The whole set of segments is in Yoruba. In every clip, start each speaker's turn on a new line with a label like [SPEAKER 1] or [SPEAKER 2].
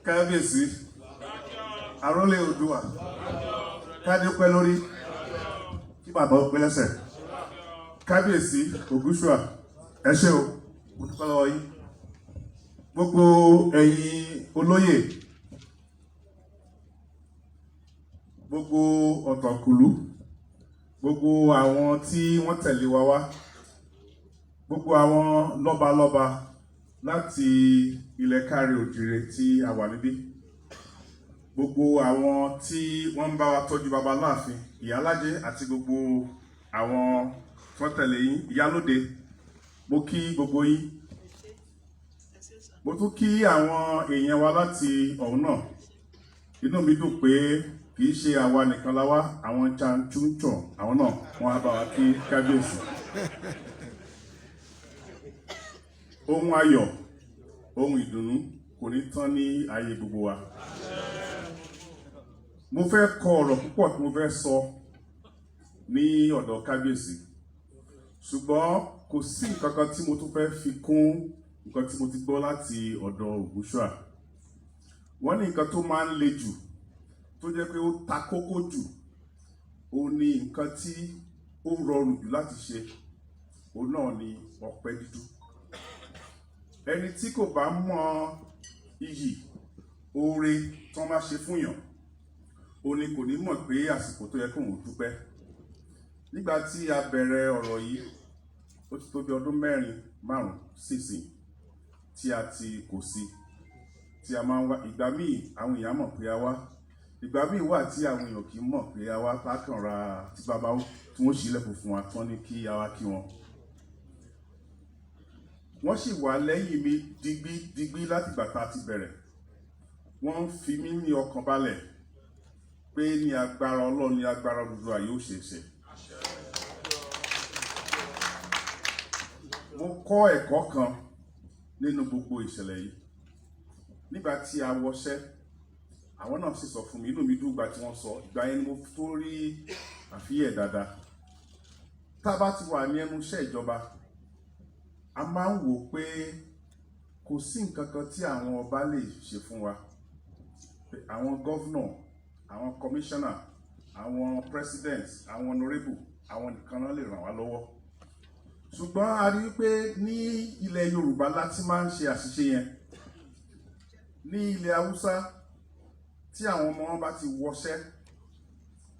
[SPEAKER 1] Kábíyèsí, Àrólé Oòduà, kádé pẹ́ lórí, kí bàtà ó pẹ́ lẹ́sẹ̀. Kábíyèsí Ògúnṣùà, ẹ ṣé o, mo dúpẹ́ lọ́wọ́ yín. Gbogbo ẹ̀yin olóyè, gbogbo ọ̀tọ̀kùlú, gbogbo àwọn tí wọ́n tẹ̀lé wa wá, gbogbo àwọn lọ́balọ́ba láti ilẹ̀ káàárọ̀ oòjíire tí a wà níbí, gbogbo àwọn tí wọ́n ń bá wa tọ́jú baba láàfin, ìyálájé àti gbogbo àwọn tí wọ́n tẹ̀lé yín, ìyálóde, mo kí gbogbo yín. Mo tún kí àwọn èèyàn wa láti ọ̀hún náà. Inú mi dùn pé kì í ṣe àwa nìkan la wá, àwọn chanchunchon, àwọn náà wọ́n á bá wa kí kábíyèsí. Ohun ayọ̀, ohun ìdùnnú kò ní tán ní ayé gbogbo wa. Mo fẹ́ kọ ọ̀rọ̀ púpọ̀ tí mo fẹ́ sọ ní ọ̀dọ̀ kábíyèsí, ṣùgbọ́n kò sí nǹkan kan tí mo tún fẹ́ fi kún nǹkan tí mo ti gbọ́ láti ọ̀dọ̀ Ògúnṣùà. Wọ́n ní nǹkan tó máa ń le jù, tó jẹ́ pé ó ta kókó jù, ó ní nǹkan tí ó rọrùn jù láti ṣe, òun náà ni ọpẹ́ dídú. Ẹni tí kò bá mọ iyì oore tí wọ́n bá ṣe fún yàn, ó ní kò ní mọ̀ pé àsìkò tó yẹ kóun dúpẹ́. Nígbà tí a bẹ̀rẹ̀ ọ̀rọ̀ yìí, ó ti tó bí ọdún 4, 5 sísìn tí a ti kò sí, tí a máa ń wá. Ìgbà míì àwọn èèyàn mọ̀ pé a wá, ìgbà míì wà tí àwọn èèyàn kì í mọ̀ pé a wá, lákàn ra tí bàbá tí wọ́n ṣílẹ̀kùn fún wa tán ní kí a wá kí wọn. Wọ́n sì wà lẹ́yìn mi digbí digbí láti ìgbà tá a ti bẹ̀rẹ̀. Wọ́n ń fi mí ní ọkàn balẹ̀ pé ní agbára Ọlọ́run, ní agbára Odùduwà yóò ṣe é ṣe. Mo kọ́ ẹ̀kọ́ kan nínú gbogbo ìṣẹ̀lẹ̀ yìí. Nígbà tí a wọṣẹ́, àwọn náà sì sọ fún mi, inú mi dùn ìgbà tí wọ́n sọ, ìgbà yẹn ni mo tó rí àfihàn dáadáa. Tá a bá ti wà ní ẹnu iṣẹ́ ìjọba, a máa ń wò pé kò sí nǹkan kan tí àwọn ọba lè ṣe fún wa. Àwọn governor, àwọn commissioner, àwọn president, àwọn honorable, àwọn nìkan náà lè ràn wá lọ́wọ́. Ṣùgbọ́n a rí pé ní ilẹ̀ Yorùbá láti máa ń ṣe àṣìṣe yẹn. Ní ilẹ̀ Haúsá, tí àwọn ọmọ wọn bá ti wọṣẹ́,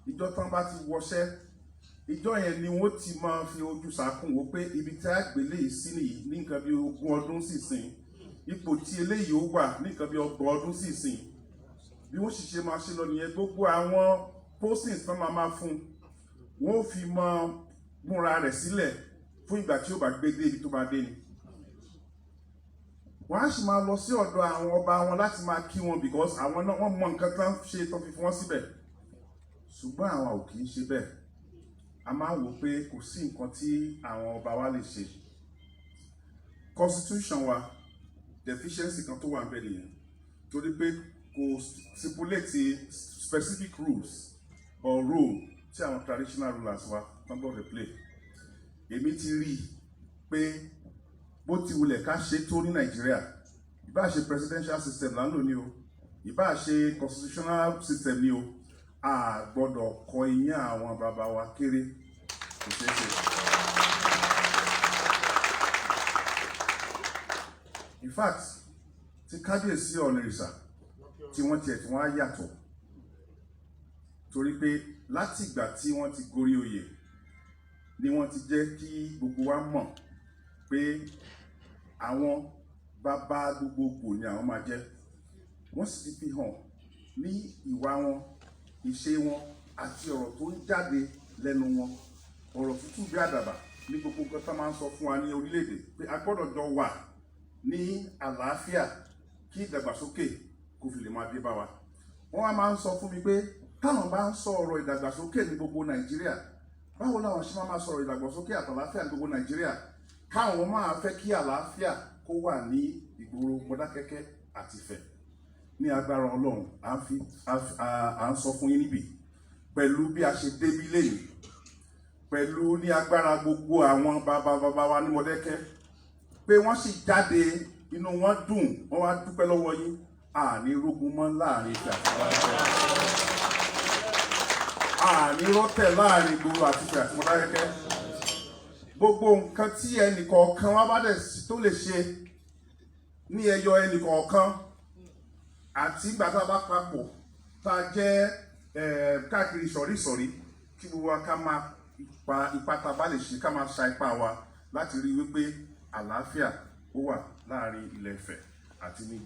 [SPEAKER 1] ìjọ tán bá ti wọṣẹ́, ìjọ yẹn ni wọ́n ti máa fi ojú sàkún wò pé ibi tí a gbé léyìí sí nìyí ní nǹkan bí 20 ọdún sísìn, ipò tí eléyìí ó wà ní nǹkan bí 30 ọdún sísìn. Bí wọ́n sì ṣe máa ṣe lọ nìyẹn. Gbogbo àwọn postings tán máa máa fún, wọ́n ó fi mọ múra rẹ̀ sílẹ̀ fún ìgbà tí ó bá gbé dé ibi tó bá dé ni. Wọ́n á sì máa lọ sí ọ̀dọ̀ àwọn ọba wọn láti máa kí wọn, because àwọn náà wọ́n mọ nǹkan tán ṣe tán fi fún wọn síbẹ̀. Ṣùgbọ́n àwa ò kì í ṣe bẹ́ẹ̀. A máa ń wò pé kò sí nǹkan tí àwọn ọba wa lè ṣe. Constitution wa, deficiency kan tó wà níbẹ̀ nìyẹn, torí pé kò stipulate specific rules or role tí àwọn traditional rulers wa tán gbọ́dọ̀ play. Èmi ti rí i pé bó ti wulẹ̀ ká ṣe tó ní Nàìjíríà, ìbá ṣe presidential system là ń lò ní o, ìbá ṣe constitutional system ní o, a gbọ́dọ̀ kọ iyán àwọn bàbá wa kéré, kò ṣeé ṣe. In fact, ti kábíyèsí Ọ̀nìrìṣà tí wọ́n tiẹ̀ tí wọ́n á yàtọ̀, torí pé láti ìgbà tí wọ́n ti gorí oyè ni wọ́n ti jẹ́ kí gbogbo wa mọ̀ pé àwọn bàbá gbogbogbò ni àwọn máa jẹ́. Wọ́n sì ti fi hàn ní ìwà wọn, ìṣe wọn àti ọ̀rọ̀ tó ń jáde lẹ́nu wọn, ọ̀rọ̀ tútù bí àdàbà ní gbogbo nǹkan tó máa ń sọ fún wa ní orílẹ̀-èdè pé a gbọ́dọ̀ jọ wà ní àlàáfíà kí ìdàgbàsókè kó fi lè máa dé bá wa. Wọ́n wá máa ń sọ fún mi pé táwọn bá ń sọ ọ̀rọ̀ ìdàgbàsókè ní gbogbo Nàìjíríà, báwo làwọn ṣe máa sọ̀rọ̀ ìdàgbàsókè àtàlàáfíà ní gbogbo Nàìjíríà, káwọn máa fẹ́ kí àlàáfíà kó wà ní ìgboro Mọdákẹ́kẹ́ àti Ifẹ̀? Ní agbára Ọlọ́run, à ń sọ fún yín níbí pẹ̀lú bí a ṣe débí lẹ́yìn, pẹ̀lú ní agbára gbogbo àwọn bàbá bàbá wa ní Mọdákẹ́kẹ́, pé wọ́n sì jáde, inú wọn dùn, wọ́n wá dúpẹ́ lọ́wọ́ yín. Àní rógun mọ́ láàrin Ifẹ̀ àti Mọdákẹ́kẹ́, àní rọ́tẹ̀ láàrin ìgboro àti Ifẹ̀ àti Mọdákẹ́kẹ́. Gbogbo nǹkan tí ẹnìkọ̀ọ̀kan wá bá dẹ̀ tó lè ṣe ní ẹyọ ẹnìkọ̀ọ̀kan àti ìgbà tá a bá papọ̀, tá a jẹ́ káàkiri ìsọ̀rí ìsọ̀rí, kí gbogbo wa ká máa ipa ipa tá a bá lè ṣe, ká máa sa ipá wa láti rí wípé àlàáfíà ó wà láàrin ilẹ̀ Ifẹ̀ àti ní.